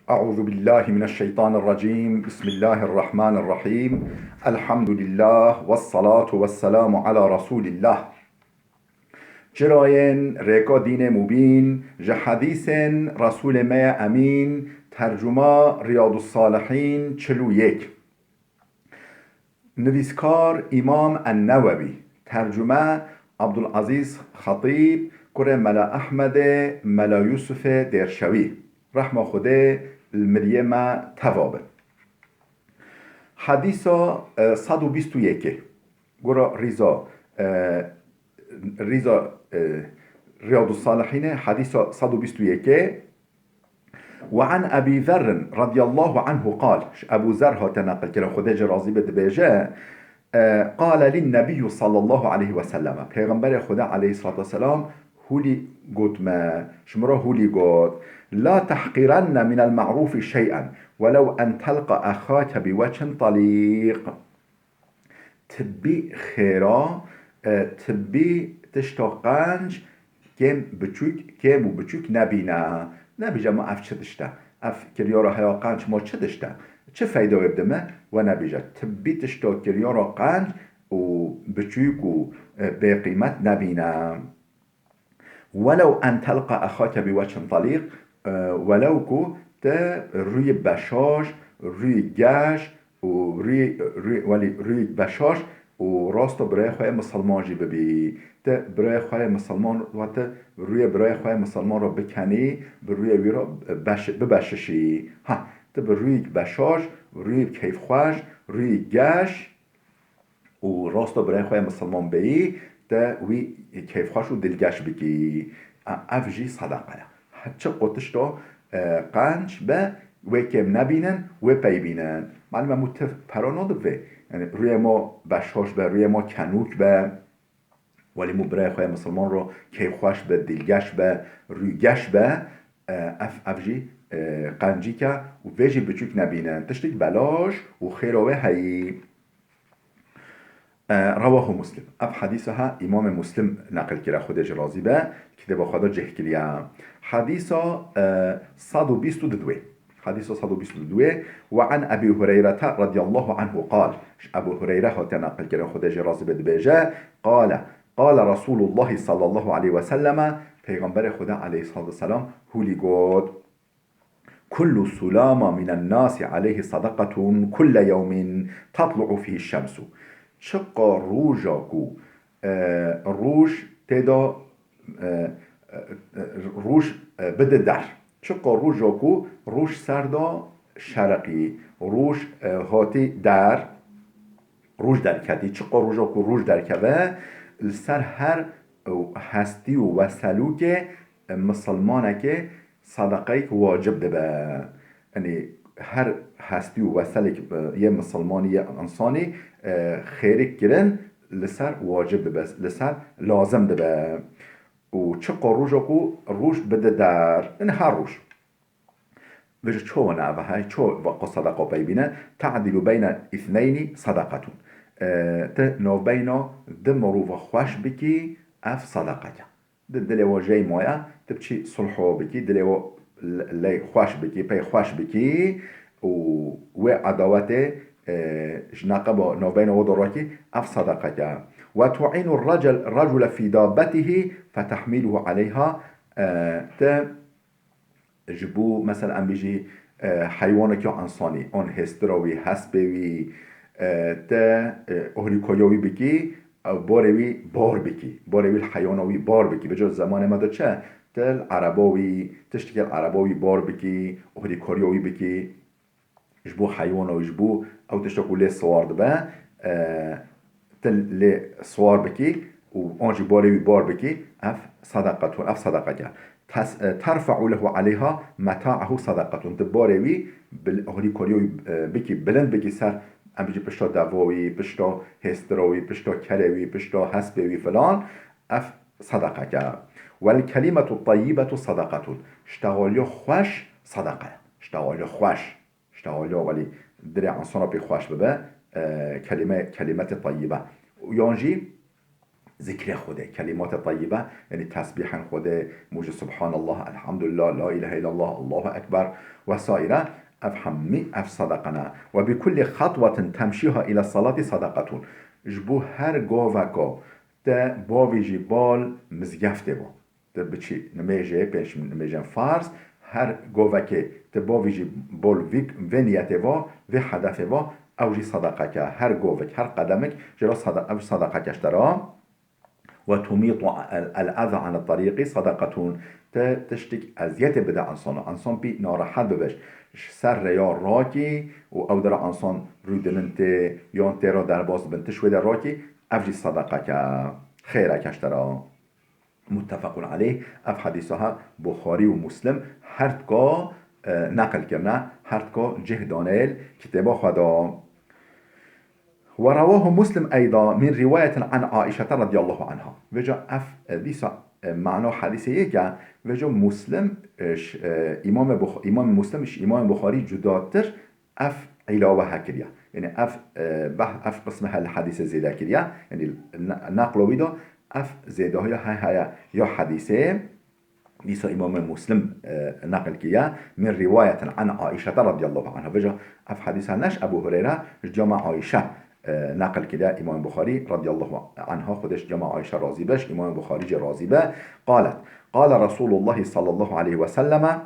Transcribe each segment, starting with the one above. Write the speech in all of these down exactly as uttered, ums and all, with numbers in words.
أعوذ بالله من الشيطان الرجيم. بسم الله الرحمن الرحيم. الحمد لله والصلاة والسلام على رسول الله. Çirayên rêka dînê mubîn, ji hedîsên Resûlê me ye Emîn, tercuma Riyadus Salihîn çil û yek. Nivîskar Îmam En-Newewî, tercume Abdulazîz Xetîb, kurê Mela Ehmedê, Mela Yûsifê Dêrşewî, rehma Xwedê li miriyê me teva bin. Hedîsa, e, sed û bîst û yekê. Gora rîza, e, rîza, e, Riyadus Salihînê, hedîsa sed û bîst û yekê. Ve an Ebî Zerrin radiyallahu anhu qal, ji Ebû Zer hate neqilkirin, Xwedê jê razî be, dibêje, e, qale lin Nebiyyu sallallahu aleyhi ve selleme, Pêxemberê Xwedê aleyhissalatu vesselam hûlî got me, ji min re hûlî got, la tehqirenne minel ma'rufi şey'en, welew en telqa ehake bi weçhin talîq. Tibbî xêra, e, tibbî tişta qenc kêm biçûk, kêm û biçûk nebîne. Nebêje ma ev çi tişt e? Ev kiryara heya qenc ma çi tişt e? Çi feyda wê bide me? We nebêje. Tibbî tişta kiryara qenc û biçûk û, e, bêqîmet nebîne. Welew en telqa ehake bi weçhin talîq, e, welew ku te rûyê beşaş, rûyê geş û rûyê, rûyê, welî rûyê beşaş û rasto birayê xwe yê misilman jî bibî. Te birayê xwe yê misilman, wa te rûyê birayê xwe yê misilman re bikenî, bi rûyê wî re beş-, bibeşişî. Ha, te bi rûyek beşaş, rûyê keyfxweş, rûyê geş, û rasto birayê xwe yê misilman bêyî, te wî keyfxweş û dilgeş bikî. E, ev jî sedeqa ye. He, çi qotişto, e, qenc be, wê kêm nebînin, wê pey bînin. Malum e, mû ti pera nade vê. Yani, rûyê ma beşaş be, rûyê ma kenûk be. Welî mû birayê xwe yê misilman ro keyfxweş be, dilgeş be, rûygeş be, e, ev, ev jî, e, qencîk e û vê jî biçûk nebînin. Tiştik belaş û xêra wê heyî. E, rewahu Muslim. Ev hedîsa ha Îmamê Muslim neqil kire, Xwedê jê razî be, kitêba xwe de cih kiriye. Hedîsa, e, sed û bîst û didwê. Hedîsa sed û bîst û didwê. Ve an Ebî Hureyrete radiyallahu anhu qal. Ji Ebû Hureyre hate neqil kirin, Xwedê jê razî be, dibêje, qale, qale Resûlullahi sallallahu aleyhi ve selleme, Peyxemberê Xwedê aleyhissalatu vesselam hûlî got, Kullu sulama minen nasi aleyhi sadaqatun kulle yewmin tatlu'u fihi şemsu. Çiqa roja ku, e, roj tê de, e, e, e, roj, e, bide der. Çiqa roja ku roj ser de şereqî, roj, e, hatî der, roj derketî, çiqa roja ku roj derkeve, li ser her, e, hestî û weselûkê, e, misilmanekê sedeqeyek wacib dibe. Yanî her hestî û weselek, e, yê misilmanî, yê însanî, e, xêrik kirin li ser wacib dibe, li ser lazim dibe. Û çiqa roja ku roj bide der, yanî her roj. Vêca çawa ne ev e, çawa ku sedeqa pey bîne? Te'dilu beyne îsneynî sedeqetun. E, tu navbeyna du mirova xweş bikî, ev sedeqek e. Di dilê we jey maye, tu biçî sulh bikî, dilê we l-, lê xweş bikî, pey xweş bikî û wê edawetê, e, ji neqeba navbeyna we de rakî, ev sedeqek e. Ve tu'înu recel-, recule fî dabbetihi fetehmîluhu aleyha, e, tu ji bo, mesela, em bijî, e, heywanekî însanî, an hêstira wî, hespê wî, e, te, e, ohrîkariya wî bikî, e, barê wî bar bikî, barê wî li heywana wî bar bikî. Vêca zemanê me de çi? Te li ereba wî, tiştekî li ereba wî bar bikî, ohrîkariya wî bikî. Ji bo heywana wî, ji bo ew tişta ku lê siwar dibe, e, tu lê siwar bikî û an jî barê wî bar bikî, ev sedeqetun, ev sedeqek e. Tes-, e, terfe'u lehu aleyha meta'ehu sedeqetun. Tu barê wî bil-, ohrîkariya wî, e, bikî, bilind bikî ser, em bijî pişta deva wî, pişta hêstira wî, pişta kerê wî, pişta hespê wî filan, ev sedeqek e. Wel kelimetu teyyibetu sedeqetun. Ştexaliya xweş sedeqe ye. Ştexaliya xweş. Ştexaliya welî dilê însana pê xweş bibe, e, kelîme, kelîmetê teyyibe. Yan jî Zikrê Xwedê, kelimatê teyyibe, yanî tesbîhên Xwedê, mûjî Subhanallah, Elhamdulillah, La ilahe illallah, Allahu Ekber vesaire. Ev hemî ev sedeqe ne. Ve bi kulli xetwetin temşîha île salati sedeqetun. Ji bo her goveka te bavêjî bal mizgeftê ve. Te biçî nimêjê, pênc nimêjên farz, her govekê te bavêjî bal vî, vê niyetê ve, vê hedefê ve, ew jî sedeqeke. Her govek, her qedemik ji ra sede-, ev sedeqeke ji te re. Ve tumîtu el, el eza anit terîqî sedeqetun. Te tiştik eziyetê bide insana. Insan pî narehet bibe. Ji ser rêya rakî û ew dira insan rûdinin tê, yan tê re derbas bin, tişt wê de rakî, ev jî sedeqeke, xêreke ji te re. Muttefequn aleyh. Ev hedîsa ha Buxarî û Muslim her tika, e, neqil kirine, her tika cih dane li kitêba xwe de. Ve rewahu Muslim eyda min riwayetin an Aîşete radiyallahu anha. Vêca ev, e, dîsa, e, mana hedîsê yek e, vêca Muslim, e, ş-, e, Îmamê Bux-, Îmamê Muslim ji Îmamê Buxarî cudatir ev îlawe he kiriye. Yanî ev, e, beh-, ev qisme he li hedîsê zêde kiriye. Yanî ne-, neqlo wî de ev zêdahiya he heye ya hedîsê. Dîsa Îmamê Muslim, e, neqil kiriye, min riwayetin an Aîşete radiyallahu anha. Vêca ev hedîsa ne ji Ebû Hureyre, ji cama Aîşe, e, neqil kiriye Îmam Buxarî radiyallahu anha, Xwedê ji cama Aîşe razî be, ji Îmam Buxarî jî razî be. Qalet, qala Resulullah sallallahu aleyhi ve selleme,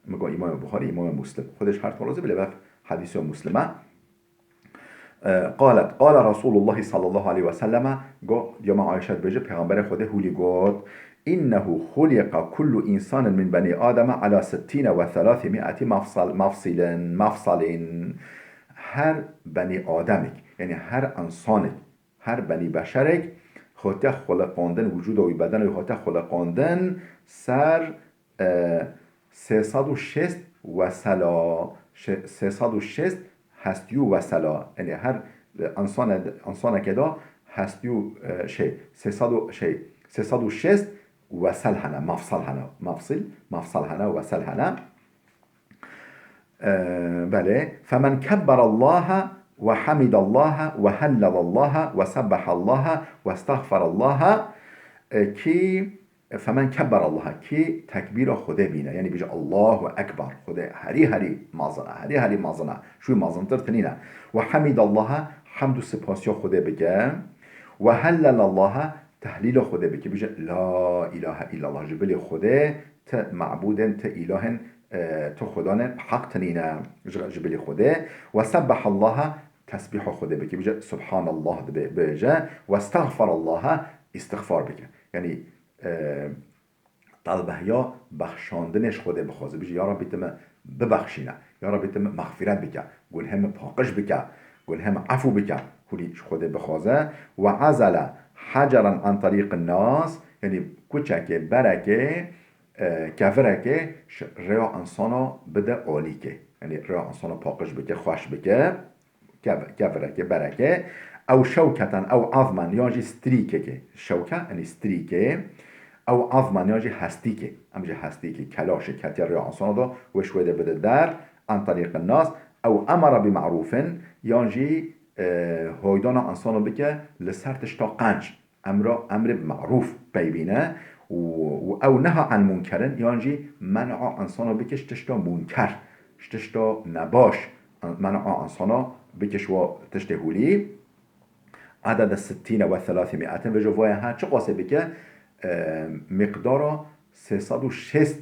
min got Îmam Buxarî, Îmam Muslim. Xwedê ji her du razî be, lê ev hedîsa Muslim e. E, qalet, qala Resulullah sallallahu aleyhi ve selleme, got, cama Ayşe dibêje, Pêxemberê Xwedê hûlî got, "İnnehu xuliqa kullu insanin min beni Ademe ala sittine ve thelathimiati mafsal-, mafsilin, mafsalin." Her benî Ademik, yanî her insanik, her benî beşerik, hote xuliqandin, wicûda wî, bedena wî hote xuliqandin ser e, sê sed û şêst wesela, şe-, sê sed û şêst hestiyû wesela. Yanî her, e, insane-, insaneke de hestiyû, e, şey, sê sed û, şey, sê sed û şêst wesel hene, mafsal hene, mafsil, mafsal hene, wesel hene. E, belê. Femen kebberallaha ve hamidallaha ve hellelallaha ve sebbahallaha ve estexferallaha, e, ki Femen kebberallaha, kî tekbîra Xwedê bîne, yanî bêje Allahu Ekber, Xwedê herî herî mezin e, herî herî mezin e, ji wî mezintir ti nîne. Ve hemidallaha, hemd û sipasiya Xwedê bike. Ve hellelallaha, tehlîla Xwedê bike, bêje La ilahe illallah, ji bilî Xwedê ti mebûdên, ti îlahên, e, ti xwedanên bi heq ti nîne ji, ji bilî Xwedê. Ve sebbehallaha, tesbîha Xwedê bike, bêje Subhanallah dibe, bêje. Ve estexferallaha, îstixfar bike. Yanî, e, telbehiya bexşandinê ji Xwedê bixwaze. Bêje, Ya Rabbî, tu min bibexşîne. Ya Rabbî, tu min mexfîret bike. Gunhê min paqij bike. Gunhê min efû bike. Hûlî ji Xwedê bixwaze. Ve azele heceran an terîqin nas. Yanî kuçekê, berekê, e, kevirekê ji rêya insana bide alîkê. Yanî rêya insana paqij bike, xweş bike. Kev-, kevirekê, berekê. Ew şewketen, ew azmen, yan jî strîkekê. Şewke, yanî strîkê. Ew azmen, yan jî hestîkê. Em jî hestîkê, kelaşê, ketiye rêya insana de, wê ji wê de bide der, an terîqin nas. Ew emara bi ma'rûfin, yan jî, e, hoydana insana bike li ser tişta qenc. Emra, emrê bi ma'rûf pey bîne û, û ew neha an munkerin, yan jî men'a insana bike ji tişta munker, ji tişta nebaş, men'a insana bike ji wa tiştê hûlî. Adede sittîne ve thelathimiatin, vêjo vaya ha çiqasê bike, e, miqdara sê sed û şêst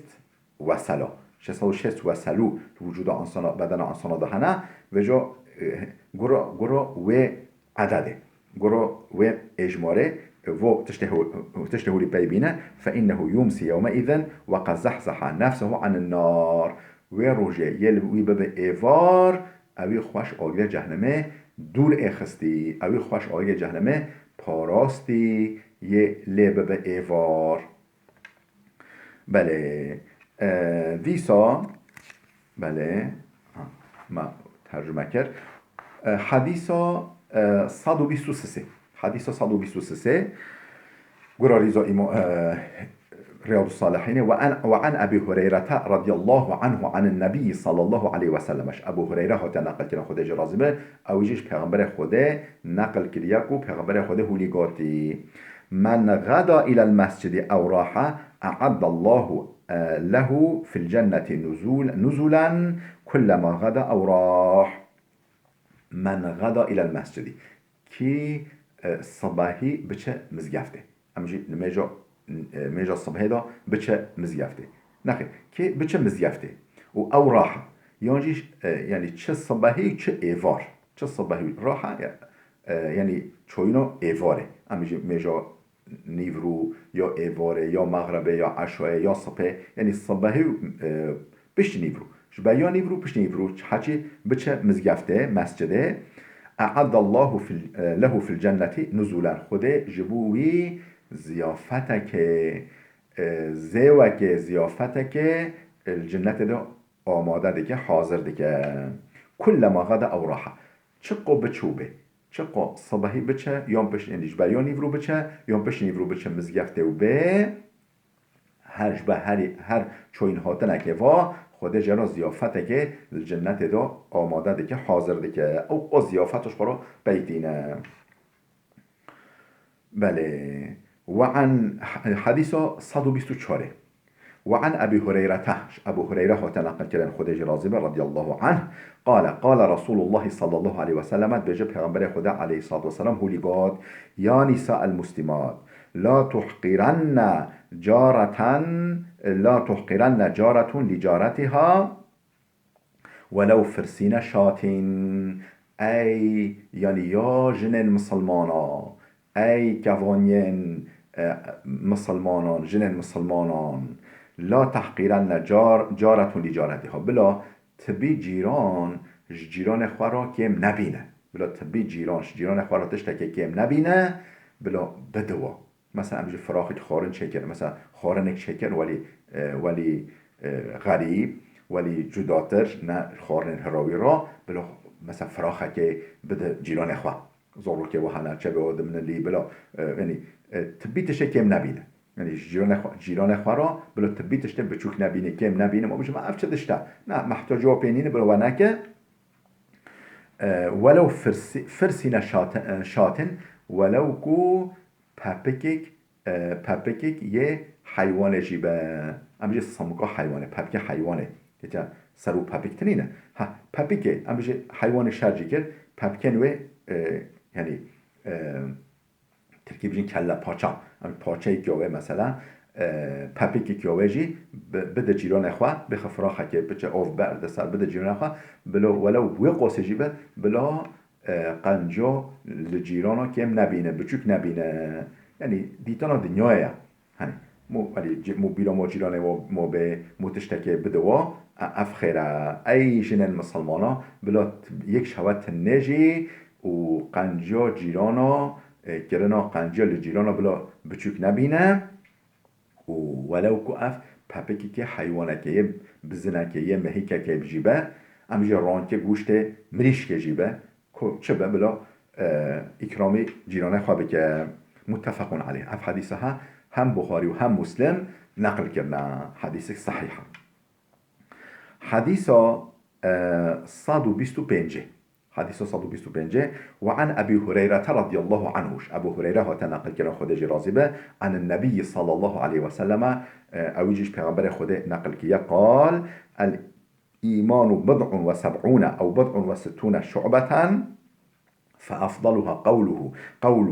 wesela. Şêst sed û şêst weselû li wicûda insana, bedena insana de hene. Vêjo, e, gura, gura wê ededê. Gura wê êjmarê, e, vo tiştê hû-, tiştê hûlî pey bîne. Fe innehu yumsi yewmeîzin ve qed zehzeha nefsehu anin nar. Wê rojê yê li wî bibe êvar, ewî xweş agirê cehnemê dûr êxistî. Ewî xweş agirê cehnemê parastî yê lê bibe êvar. Belê. E, dîsa, belê. Ha, me tercume kir. E, hedîsa, e, sed û bîst û sisê. Hedîsa sed û bîst û sisê. Gura rîza îma-, e, Riyadus Salihînê. Ve an, ve an Ebî Hureyrete radiyallahu anhu anin Nebî sallallahu aleyhi ve sellem. Ji Ebû Hureyre hate neqil kirin, Xwedê jê razî be. Ew jî ji Pêxemberê Xwedê neqil kiriye ku Pêxemberê Xwedê hûlî gotî. من غدا إلى المسجد أو راح أعد الله له في الجنة نزولا كلما غدا أو راح. من غدا إلى المسجد. Kî e, sibehî biçe mizgeftê. Em jî li mêja, e, mêja sibehê de biçe mizgeftê. Nexê, kê biçe mizgeftê. Û ew raha. Yan jî, e, yanî çi sibehî, çi êvar. Çi sibehî raha, e, yanî çoyîna êvarê. Em jî mêja nîvrû, ya êvarê, ya mexribê, ya eşayê, ya sibhê. Yanî sibehî û, e, piştî nîvrû. Ji beriya nîvrû, piştî nîvrû, heçî biçe mizgeftê, mescidê. E'addallahu fil, e, lehu fil cenneti nuzulen. Xwedê ji bo wî ziyafetekê, e, zêwekê, ziyafetekê, e, li cinnetê de amade dike, hazir dike. Kullema gada ew raha. Çiqo biçû bê. Çiqo sibehî biçe, yan pişt, yanî ji beriya nîvrû biçe, yan pişt nîvrû biçe mizgeftê û bê, her ji ber herî, her çoyîn hatinekê va, Xwedê jê re ziyafetekê li cinnetê de amade dike, hazir dike. Ew o ziyafet ji xwe re pey tîne. Belê. Ve an, hadîsa sed û bîst û çarê. Ve an Ebî Hureyrete, ji Ebû Hureyre hate neqilkirin, Xwedê jî razî be, radiyallahu anh, qale, qale Resulullah sallallahu aleyhi ve sellem, dibêje Pêxemberê Xwedê aleyhissalatu vesselam hûlî got, ya nisa el muslimat, la tuhqirenne careten, la tuhqirenne caretun li caretiha, welew firsîne şatîn. Ey, yanî ya jinên misilmana, ey kevaniyên, e, misilmanan, jinên misilmanan, la tehqîrenne car-, caretun li caretiha. Bila ti bî cîran ji cîranê xwe re kêm nebîne. Bila ti bî cîran ji cîranê xwe re tiştekê kêm nebîne, bila bide wa. Mesela em ji firaxek xwarin çêkirin. Mesela xwarinek çêkirin welî, e, welî, e, xerîb, welî cudatir, ne xwarinên hirawî re, bila mesela firaxekê bide cîranê xwe. Zorokê wiha ne, çavê we dimîne lê, bila, e, yanî, e, ti bî tiştê kêm nebîne. Yanî ji cîranê xwe, cîranê xwe re, bila ti bî tiştê biçûk nebîne, kêm nebîne, ma bijî me ev çi tişt e? Ne, mehtac wa pê nîne, bila we neke. E, welew firsî-, firsîne şate-, e, şatin, welew ku pepikek, e, pepikek yê heywanê jî be. Em jî simka heywanê, pepikê heywanê. Hêca ser û pepik tinîne. Ha, pepikê, em jî heywanê şer jî kir, pepikên wê, e, yanî, e, tirkî bijîn kelle paça. Em parçeyek ya wê mesela, e, pepikek ya wê jî bi-, bide cîranê xwe, bixe firaxekê, biçe ov berde ser, bide cîranê xwe, bilo welew wê qosê jî be, bila e, qenco li cîrana kêm nebîne, biçûk nebîne. Yanî dîtana dinyayê ye. Hani, mo, hani, ci-, mo bîra mo cîranê mo, mo bê, mo tiştekê bide wa, e, ev xêr e. Ey jinên misilmana, bila t-, yek ji hewe tinê jî û qenca cîrana, e, kirina qenciya li cîrana bila biçûk nebîne. Û welew ku ev pepikekê heywanekê yê bizinekê yê mehîkekê jî be, em jî rankê goştê mirîşkê jî be, ku çi be bila, e, îkramî cîranê xwe bike. Muttefequn aleyh. Ev hedîsa ha hem Buxarî û hem Muslim neqil kirine. Hedîsek sehîh e. Hedîsa, e, sed û bîst û pêncê. Hadîsa sed û bîst û pêncê. Ve an Ebî Hureyrete radiyallahu anhu. Ji Ebû Hureyre hate neqil kirin, Xwedê jî razî be. An Nebî sallallahu aleyhi ve selleme, e, ew jî ji Pêxemberê Xwedê neqil kiriye. Qal, el îmanu bid'un ve seb'ûne ew bid'un ve sittûne şu'beten. فأفضلها قوله، قول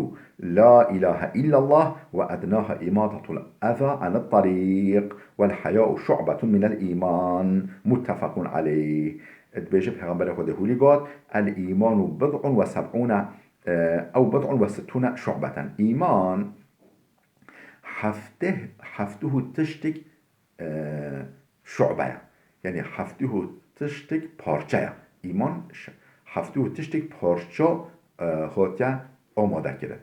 لا إله إلا الله، وأدناها إماطة الأذى عن الطريق، والحياء شعبة من الإيمان. متفق عليه. Dibêje Pêxemberê Xwedê hûlî got, الإيمان بضع وسبعون، e, أو بضع وستون شعبة. Îman heftê, heftê û tiştek e, şu'be ye. Yanî heftê û tiştek parçe ye. Îman ş-, heftê û tiştek parça, e, hatiye amade kirin.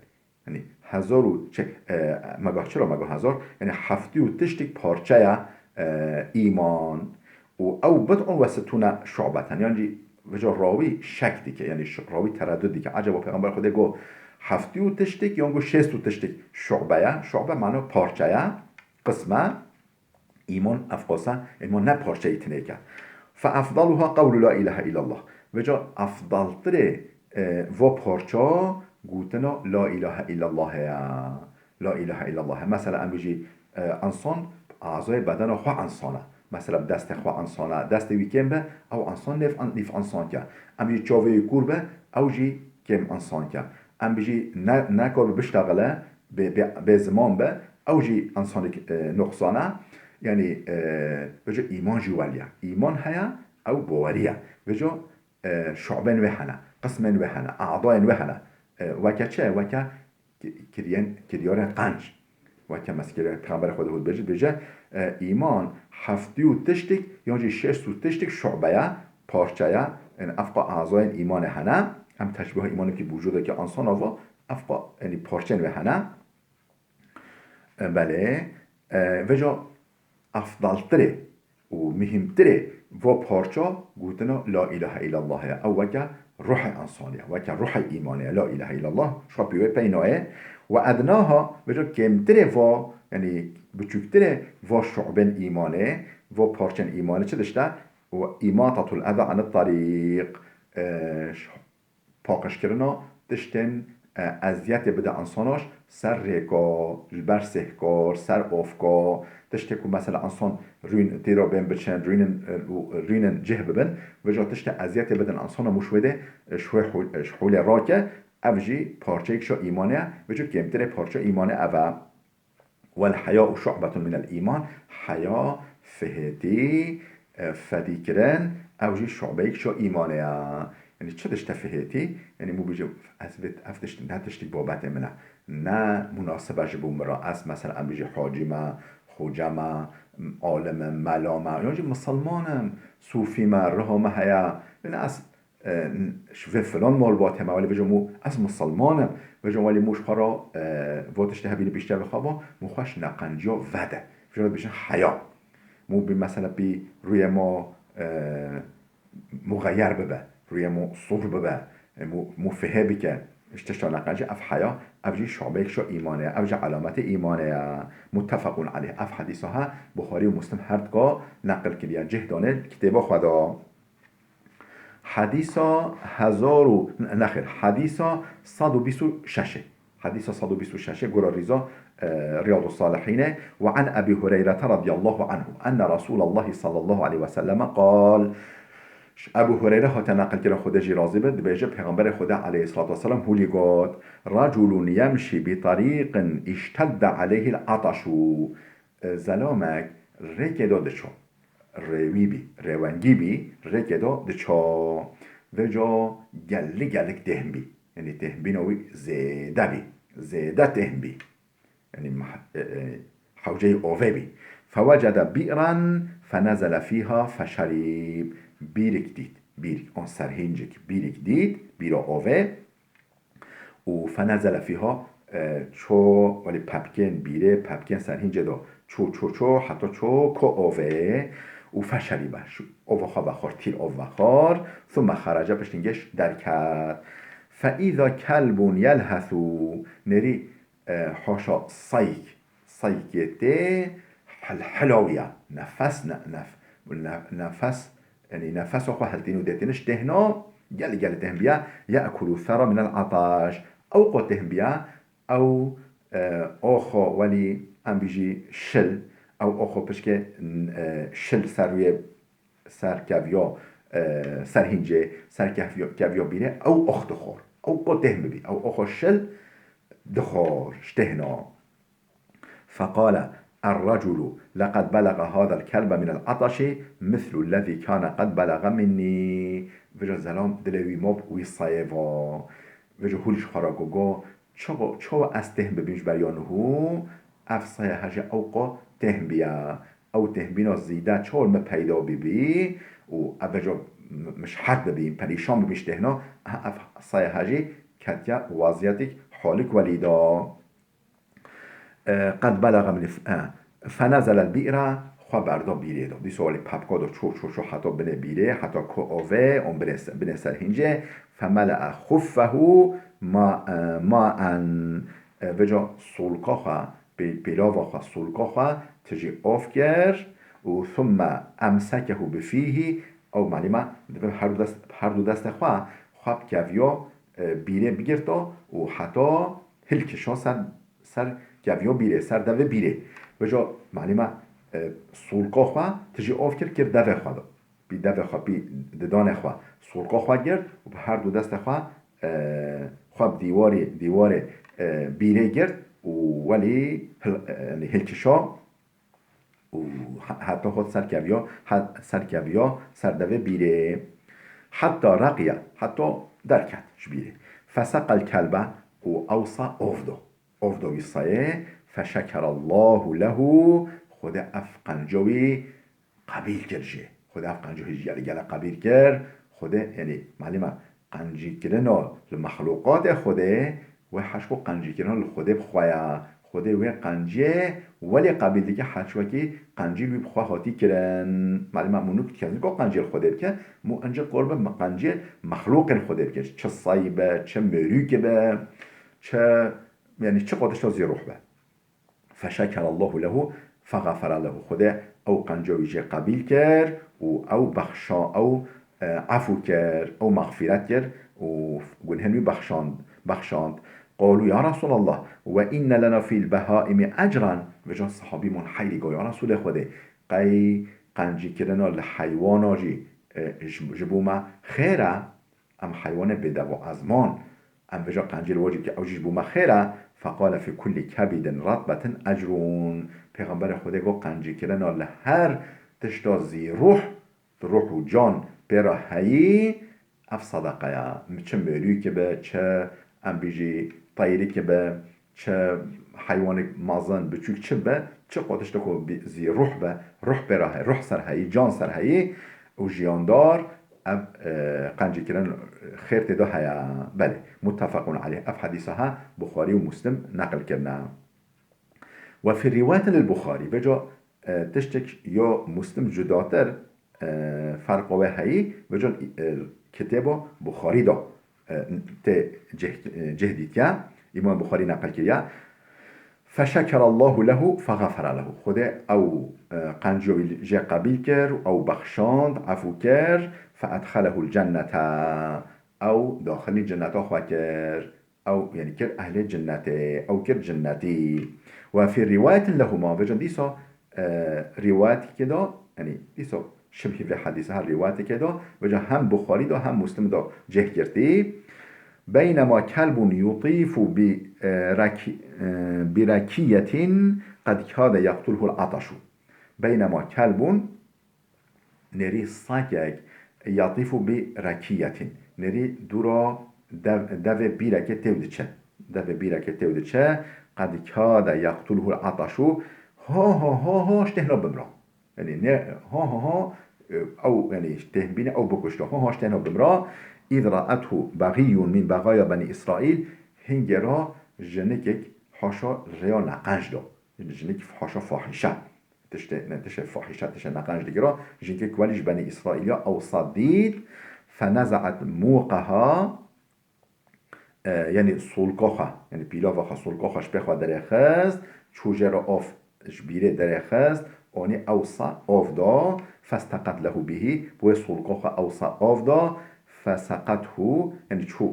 Yanî hezar û çi, e, mega çira mega hezar, yanî heftê û tiştek parçe ye, e, îman. Û ew bid'un ve sittûne şu'beten. Yanî vêca rawî şek dike, yanî ş-, rawî tereddud dike. Ecaba Pêxember Xwedê got heftê û tiştek yan got şêst û tiştek şu'be ye. Şu'be mana parçe ye, qism e. Îman ev qasa, îman ne parçeyî tinêk e. Fe efdaluha qewlu la ilahe illallah. Vêca efdaltirê, e, va parça gotina la ilahe illallah ye. La ilahe illallah. Mesela em bijî, e, insan, azayê bedena xwe insana. Mesela bi destê xwe insana, destê wî kêm be, ew insan nêv, nîv insan ke. Em jî çavê wî kûr be, ew jî kêm insan ke. Em bijî ne, nekar bi biştexile, bê, bê, bê ziman be, ew jî insanek, e, nuqsan e. Yanî, e, vêca îman jî welî ye. Îman heye, ew bawerî ye. Vêca, e, şu'bên wê hene, qismên wê hene, adayên wê hene. E, weke çi? Weke ki-, kiriyên, kiryarên qenc. Weke meskere Peyxemberê Xwedê hû dibêje, dibêje, e, îman heftî û tiştik, yan jî şêst û tiştik şu'be ye, parçe ye. Yanî ev qa azayên îmanê hene. Em teşbîha îmanekî bi wicûdekî insana va, ev qa, yanî parçeyên wê hene. E, belê, e, vêca efdaltirê û muhîmtirê va parça gotina La ilahe illallah ye. Ew weke ruhê insanê ye, weke ruhê îmanê ye. La ilahe illallah, şu'bê wê pey nayê. Ve ednaha, vêca kêmtirê va, yanî biçûktirê va şu'bên îmanê, va parçên îmanê çi dişte? Ve imatatul eza anit tarîq. E, ş-, paqijkirina tiştên, e, eziyetê bide insana ji ser rêka, ji ber sêhkar, ser avka, tiştê ku mesela insan rûn têra bên biçin, rûnin, e, û rûnin cih bibin, vêca tiştê eziyetê bidin insana mûş wê de, e, ji wê hûl-, e, ji hûlê rake, ev jî parçeyek şa îmanê ye, vêca kêmtirê parça îmanê ev e. Wel heya'u şu'betun minel îman, heya, fihêtî, e, fedîkirin, ew jî şu'beyek şo îmanê ye. Yanî çi dişte fihêtî? Yanî mû bijî, ez vê, ev tişt, ne tiştî babetê min e. Ne munasibe ji bo min re. Ez mesela em bijî hacî me, xoce me, alim im, mela me, yan jî misilman im, sûfî me, riha me heye. Yanî ez e, n-, ji vê filan malbatê me, welê vêca mû ez misilman im, vêca welê mû ji xwe re, e, vo tiştê hebî li piştê xwe va, mû xwe ji neqenciya vede. Vêca dibêjin heya. Mû bî mesela bî rûyê me, e, muxeyer bibe, rûyê me sûr bibe, e, mû, mû fihê bike, ji tişta neqencî ev heya, ev jî şu'beyek şo îmanê ye, ev jî elametê îmanê ye. Muttefequn aleyh. Ev hedîsa he, Buxarî û Muslim her dika neqil kiriye, cih dane kitêba xwe de. Hedîsa hezar û, nexêr, hedîsa sed û bîst û şeş e. Hedîsa sed û bîst û şeş e, gora rîza, e, Riyadus Salihîn e. Ve an Ebî Hureyre radiyallahu anhu, enne Resûlallahi sallallahu aleyhi ve selleme qal. Ji Ebû Hureyre hate neqilkirin, Xwedê jî razî be, dibêje, Pêxemberê Xwedê aleyhissalatu vesselam hûlî got, Reculun yemşî bi tarîqin iştedde aleyhil ataşu. E, zelamek rêkê de diço. Rêwî bî, rêwengî bî, rêkê de diço. Vêca gelî gelîk têhn bî. Yanî têhnbîna wî zêde bî. Zêde têhn bî. Yanî meh-, e, e, hewceyî ovê bî. Fewecede bi'ren fenezele fîha feşerîb. Bîrik dît. Bîrik, an serhîncik, bîrik dît, bîra ovê. Û fenezele fîha, e, ço, welî pepkên bîrê, pepkên serhîncê de ço, ço, ço, heta ço ko ovê û feşerîbe. Şu ova xwe vexwar, tîr ov vexwar, thumme xerece, piştî hingê derket. Fe îza kelbun yelhethu, nêrî, e, haşa sayk, saykê tê hilhila wî ya. Nefes, ne-, nef-, ne-, nefes, yanî nefesa xwe hiltîn û dêtîn ji têhna, gelî gelî têhn biya, ye'kulu thera minel ataş. Ew qo têhn biya, ew, e, oxo welî em bijî şil, ew oxo pişkê, e, şil ser rûyê, ser keviya, e, serhîncê, ser keviya, keviya bîrê, ew ox dixwar. Ew qo têhn bibî, ew oxo şil dixwar, ji têhna. Feqale er-reculu leqed belege hazel kelbe minel ataşi mislu lezî kane qed belege minnî. Vêca zelam dilê wî mab wî sayê va. Vêca hûlî ji xwe re got, got, çawa, çawa ez têhn bibîm ji beriya nihû? Ev saya hejê ew qo têhn biya. Ew têhnbîna zêde çawa min peyda bibî û ev vêca m-, min ji hed bibîm, perîşan bibîm ji têhna, ev saya hejê ketiye wezîyetek holik welî da. E, qed belege min f-, e, fenezelel bi're, xwe berda bîrê de. Dîsa welî pepka de ço, ço, ço heta binê bîrê, heta ku ovê, on binê se-, binê serhîncê, femele'e xuffehu ma-, e, ma'en. E, vêca solka xwe, pê-, pêlava xwe, solka xwe, tijî av kir û thumme emsekehu bi fîhî, ew malî me, divê her du dest, her du destê xwe, xwe bi keviya, e, bîrê bigirta û heta hilkişa ser, ser keviyo bîrê, ser devê bîrê. Vêca malîma, e, sûlka xwe tijî av kir, kir devê xwe de. Pî devê xwe, pî didanê xwe, sûlka xwe girt û bi her du destê xwe, e, xwe bi dîwarê, dîwarê, e, bîrê girt û welî hil-, e, yanî hilkişa û he-, heta hot serkeviya, he-, serkeviya ser devê bîrê. Heta reqiye, heta derket ji bîrê. Feseqel kelbe û ew sa ov da. Ov da wî sayê, feşekerallahu lehu, Xwedê ev qenca wî qebîl kir jê. Xwedê ev qenca wî jê gelek qebîl kir. Xwedê, yanî, malîma qencîkirina li mexlûqatê Xwedê, wê heşko qencîkirina li Xwedê bi xwe ya. Xwedê wê qenciyê welê qebîl dike, heş wekî qencî wî bi xwe hatî kirin. Malîma mû nuk dikez niko qenciyê li Xwedê bike, mû enci qor bi qenciyê mexlûqên Xwedê bike. Çi sayî be, çi mêrûkê be, çi, yanî çi qotişta zî ruh be. Feşekerallahu lehu fexefere lehu. Xwedê ew qenca wî jê qebîl kir û ew bexşa-, ew, e, efû kir, ew mexfîret kir û gunhên wî bexşand, bexşand. Qalû ya Resûlallah, we inne lena fîl behaîmî ecran. Vêca sahabî mon heyrî go, ya Resûlê Xwedê, qey qencîkirina li heywana jî, e, ji, ji bo me xêr e? Em heywanê bêdev û ezman, em vêca qencî li we jî bike, ew jî ji bo me xêr e. Feqale fî kullî kebîdin retbetin ecrûn. Pêxemberê Xwedê got, qencîkirina li her tişta zî ruh, ruh û can pê re heyî, ev sedeqe ye. Çi mêrûkê be, çi em bêjî teyrikê be, çi heywanek mezin, biçûk çi be, çi qotişteko bi-, zî ruh be, ruh pê re heyî, ruh ser heyî, can ser heyî û jiyandar, ev, e, qencîkirin xêr tê de heye. Belê, muttefequn aleyh. Ev hedîsa he Buxarî û Muslim neqil kirine. Ve fî rîwayetin lil Buxarî. Vêca, e, tiştek ya Muslim cudatir, e, ferqa wê heyî, vêca, e, kitêba Buxarî de, e, tê cih-, e, cih dîtiye. Îmam Buxarî neqil kiriye. Feşekerallahu lehu fexefere lehu. Xwedê ew, e, qenciya wî jê qebîl kir û ew bexşand, efû kir. Feedxelehul cennete. Ew daxilî cinneta xwe kir. Ew, yanî kir ehlê cinnetê, ew kir cinnetî. Ve fî rîwayetin lehuma, vêca dîsa, e, rîwayeteke de, yanî dîsa şibhî vê hedîse her rîwayeteke de, vêca hem Buxarî de hem Muslim de cih girtî. Beynema kelbun yutîfu bi, e, raki-, e, bi rakiyetin qed kade yeqtulhul ataşu. Beynema kelbun, nêrî sakek, yatîfu bi rakiyetin. Nêrî dûra dev-, devê bîrekê têw diçe. Devê bîrekê têw diçe, qed kade yeqtulhul ataşu. Ha, ha, ha, ha, ji têhna bimra. Yanî ne, ha, ha, ha, e, ew, yanî têhbîne ew bikuşta. Ha, ha, ji têhna bimra. Îz ra'ethu begiyyun min begaya Benî Îsraîl. Hingê ra jinikek haşa rêya neqenc da. Jinik haşa fahîşe. Tiştê, ne, tiştê fahîşe, tiştê neqenc digiro. Jinkê ku welî ji Benî Îsraîliya ewsa dît, feneze'et mûqeha, e, yanî solka xwe, yanî pîlava xwe, solka xwe ji pê xwe derêxist, çû jê re av ji bîrê derêxist, anî ewsa av da, festeqet lehu bihî, bi wê solka xwe ewsa av da, feseqethu, yanî çû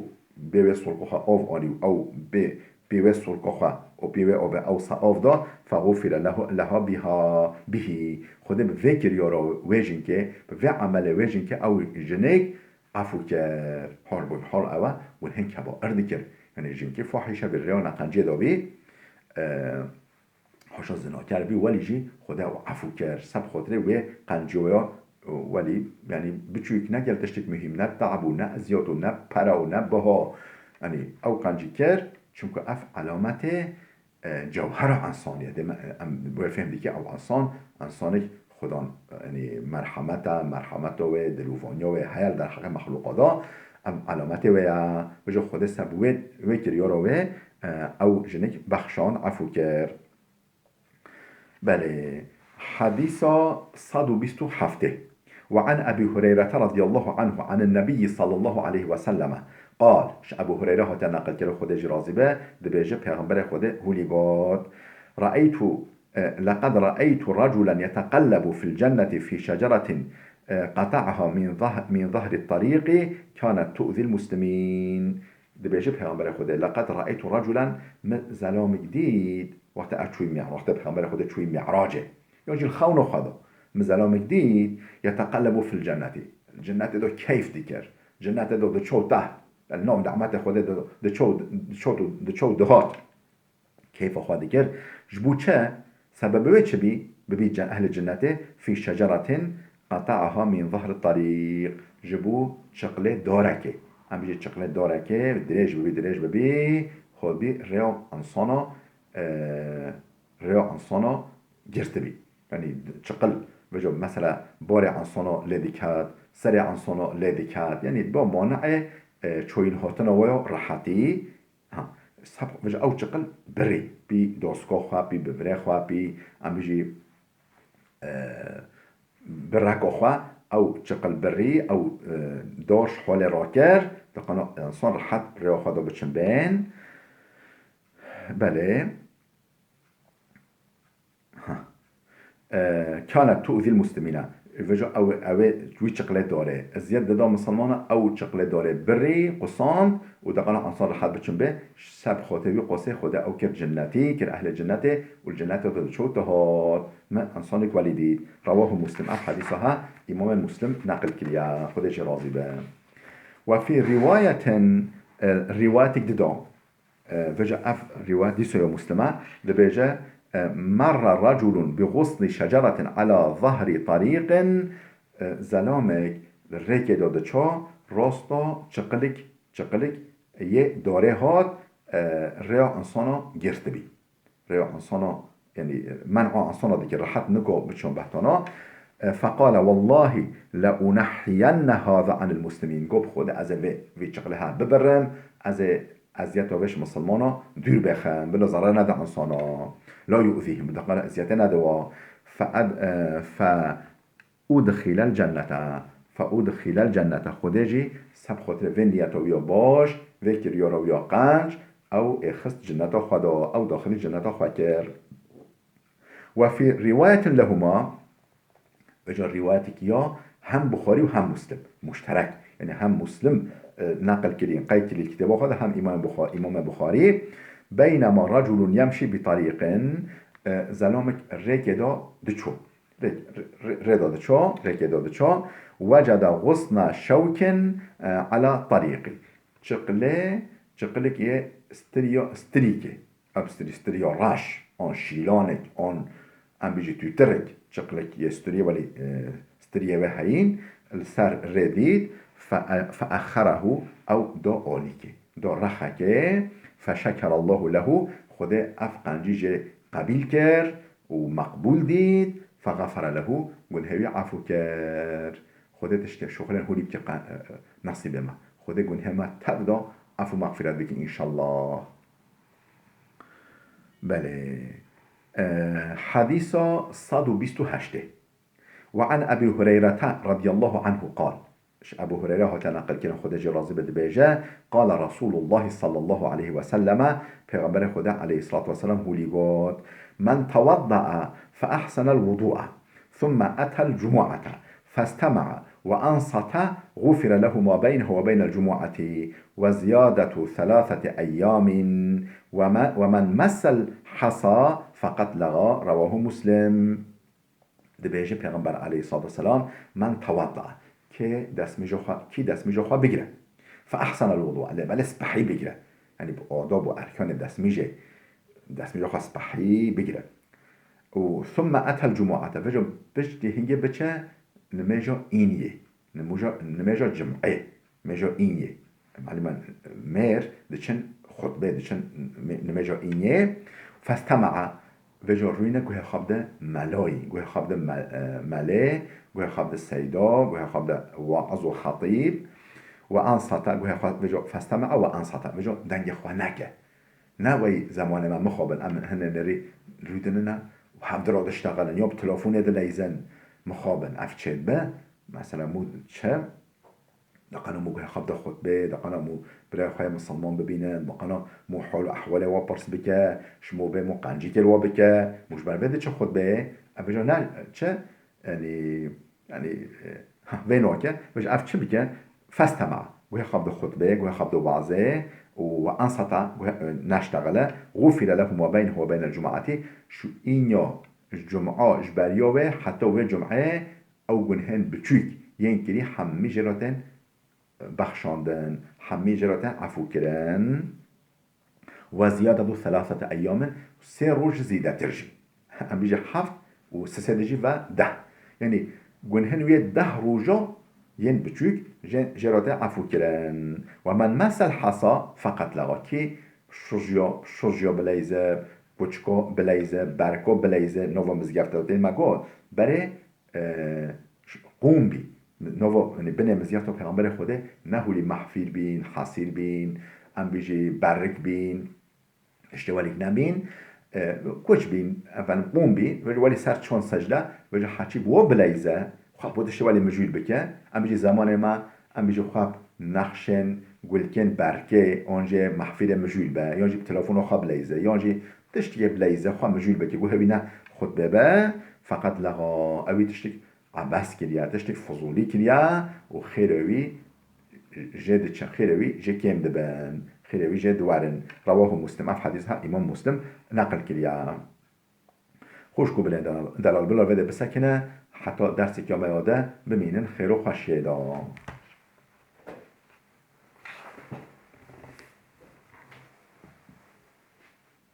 bê wê solka xwe av anî û ew bê pê wê solka xwe û pê wê avê ewsa av da, fexufire lehu, leha biha, bihî. Xwedê bi vê kiryara wê jinkê, bi vê emelê wê jinkê ew jinik efû kir. Hal bû, hal ew e, û hin kebair dikir. Yanî jinkê fahîşe bi rêya neqencê de bî, e, haşa zinaker bî, welî jî Xwedê ew efû kir. Seb xatirê wê qenciya, e, welî, yanî biçûk ne gel tiştek muhîm, ne te'b û ne eziyat û ne pere û ne biha. Yanî ew qencî kir, çimku ev elametê, e, cewhera ensanî ye. Dê me, em wê fêm dike ew ensan, ensanek Xudan, yanî merhemet e, merhemeta wê, dilûvaniya wê heye li derheqê mexlûqa de. Em elametê wê ye. Vêca Xwedê seb wê, wê kiryara wê, e, ew jinik bexşand, efû kir. Belê. Hedîsa sed û bîst û heftê. Ve an Ebî Hureyrete radiyallahu anhu anin Nebiyyi sallallahu aleyhi ve selleme qal. Ji Ebû Hureyre hatiye neqilkirin, Xwedê jî razî be, dibêje, Pêxemberê Xwedê hûlî got, Re'eytu, e, leqed re'eytu reculen yeteqellebu fil cenneti fî şeceretin, e, qeta'aha min zah-, min zahri tarîqi kanet tu'zil muslimîn. Dibêje Pêxemberê Xwedê, Leqed re'eytu reculen, min zelamik dît, Wextê ev çûyî Mî-, wextê Pêxemberê Xwedê çûyî Mî'racê. Ya jî li xewna xwe de. Min zelamekî dît, yeteqellebu fil cennetî. Cennetê de keyf dikir. Cennetê de diçe û te. Li nav nîmetê Xwedê de diçe û, diçe û, diçe û dihat. Keyfa xwe dikir. Ji bo çi? Sebebê wê çi bî? Bibî ce-, ehlê cennetê, fî şeceretin qeta'aha min zehri tarîq. Ji bo çiqlê darekê. Em bêjî çiqlê darekê, dirêj bibî, dirêj bibî, xwe bî rêya insana, e, rêya insana girtibî. Yanî çiqil, vejo mesela barê insana lê diket, serê insana lê diket. Yanî ba maneê, e, çoyîn hatina waya rehetî. Ha, seb-, vejo ew çiqil birî, pî doska xwe, pî bi virê xwe, pî em bijî, e, bi reka xwe, ew çiqil birî, ew, e, dar ji holê rakir, diqana insan rehet rêya xwe de biçin bên. Belê. Ha. E, kânet tu'zîl muslimîne. Vejo ew, ew ê wî çiqlê darê eziyet dida misilmana, ew çiqlê darê birî, qusand û diqana insan rehet biçin bê. Seb xotê wî qosê Xwedê ew kir cinnetî, kir ehlê cinnetê û li cinnetê de diçû dihat. Me insanek welî dît. Rewahu Muslim. Ev hedîsa ha Îmamê Muslim neqil kiriye. Xwedê jê razî be. Ve fî rîwayetin, e, rîwayetek dida. E, veja ev rîwayet dîsa ya Muslim e, dibêje, e, merra reculun bi ğusli şeceretin ala zahri tarîqin, e, zelamek li rêkê de diça, rasta çiqilik, çiqilik yê darê hat, e, rêya insana girtibî. Rêya insana, yanî, e, men'a insana dike, rehet niko biçon behtana. E, feqale, "Wallahi le unehyenne haza anil muslimîn." Got, "Xwedê ez ê vê, vê çiqlê her bibirim, ez ê eziyeta vê ji misilmana dûr bêxim, bila zarar nede insana. La yu'zîhim, bi daqala eziyetê nede wa." Fe ed-, e, fe udxilel cennete. Fe udxilel cennete. Xwedê jî seb xatirê vê niyeta wî ya baş, vê kiryara wî ya qenc, ew ê xist cinneta xwe de, ew daxilî cinneta xwe kir. Ve fî rîwayetin lehuma, veca rîwayetekî ya hem Buxarî û hem Muslim, muşterek. Yanî hem Muslim, e, neqil kirî, qeyd kirî li kitêba xwe de, hem Îmam Buxa-, Îmamê Buxarî, beynema reculun yemşî bi tarîqin, e, zelamek rêkê de diçû. Rê, rê, rê de diço, rêkê de diço. Weceda ğusna şewkin, e, ala tarîqî. Çiqlê, çiqlik yê stiriya, stirîkê. Ev stirî, stiriya reş, an şîlanek, an em bijî tûtirek. Çiqlik yê stirî, welî, e, stiriyê wê heyîn, li ser rê dît, fe, fe exxerehu, ew da alîkê. Da rexekê, fe şekerallahu lehu, Xwedê ev qencî jê qebîl kir û meqbûl dît, fe xefere lehu, gunhê wî efû kir. Xwedê tiştê şuxulên hûrî bike qe-, e, e, nesîbê me. Xwedê gunhê me tev da, efû mexfîret bike înşallah. Belê. E, hedîsa sed û bîst û heştê. Ve an Ebî Hureyrete radiyallahu anhu qal. Ji Ebû Hureyre hate neqilkirin, Xwedê jê razî be, dibêje, qala Resûlullahî sallallahu aleyhi ve selleme, Pêxemberê Xwedê aleyhissalatu vesselam hûlî got, "Men tewadda'a fe ahsenel wudu'a, thumme atel cumu'ate, festema'a ve ansate, gufire lehu ma beynehu ve beynel cumu'ati ve ziyadetu thelatheti eyyamin ve me-, ve men messel hasa feqed laga." Rewahu Muslim. Dibêje Pêxember aleyhissalatu vesselam, "Men tewadda." Kê destmîja xwe, kî destmîja xwe bigire. Fe ahsenel wudu. Lê belê spehî bigire. Yanî bi adab û erkanê destmîjê, destmîja xwe spehî bigire. Û thumme atel cumu'ate. Vejo piştî hingê biçe nimêja îniyê. Nimûja, nimêja cim'ê. Mêja îniyê. Malûm e, mêr diçin xutbê, diçin me-, nimêja îniyê. Festema'a, vejo rûyne guhê xwe bide melayî, guhê xwe bide me-, e, melê, guhê xwe bide seyda, guhê xwe bide wa'iz û xetîb. Ve ansata, guhê xwe, vejo festema'a ve ansata, vejo dengê xwe neke. Ne wey zemanê me mixabin, em hinê nerî rûdinine û hevdira diştexilin, ya bi telefonê dileyzin, mixabin, ev çêdibe. Mesela mû çi? Diqana mû guhê xwe bide xutbê, diqana mû birayê xwe yê misilman bibînin, diqana mû hal û ehwalê we pirs bike, ji mû bê mû qencîkê li we bike, mû ji ber vê diçe xutbê, ev bêje ne çi? Yanî, yanî, e, ha, vê nake, bêje ev çi bike? Festema. guhê xwe bide xutbê, guhê xwe bide wazê û we ansata, guhê, neştexile, gufire lehu ma beynehu ve beynel cum'ati, şu înya ji cum'a ji beriya wê heta wê cum'ê ew gunhên biçûk yên kirî hemî jê re tên bexşandin, hemî jê re tên efû kirin. Ve ziyade du selasete eyyamin, sê roj zêdetir jî. Em bêje heft û sisê de jî ve deh. Yanî gunhên wê deh roja yên biçûk jê, jê re tên efû kirin. Ve men mesel hasa feqet laga. Kî şujiya, şujiya bileyze, kuçka bileyze, berka bileyze, nava mizgefte tên me got. Berê, e, qûm bî. Nava, yanî binê mizgefta Pêxemberê Xwedê ne holî mehfîr bîn, hesîr bîn, em bêjî berrik bîn, tiştê welîk nebîn, e, kuç bîn, efendim, qûm bîn, vêjî welî ser çand secde, vêjî heçî bi we bileyze, xwe bo tiştê welî mijûl bike, em bêjî zemanê me, em bêjî xwe nexşên, gulkên berkê, an jî mehfîrê mijûl be, yan jî bi telefona xwe bileyze, yan jî tiştekê bileyze, xwe mijûl bike, guhê wî ne xutbê be, feqet lexa, ewî tiştek ebes kiriye, tiştek fizûlî kiriye û xêrê wî jê diçe, xêrê wî jê kêm dibin, xêrê wî jê diwerin. Rewahu Muslim, ev hedîs ha Îmam Muslim neqil kiriye. Xwişk û birê delal, delal bila vê de bisekine, heta derseke me ya de bimînin xêr û xweşiyê de.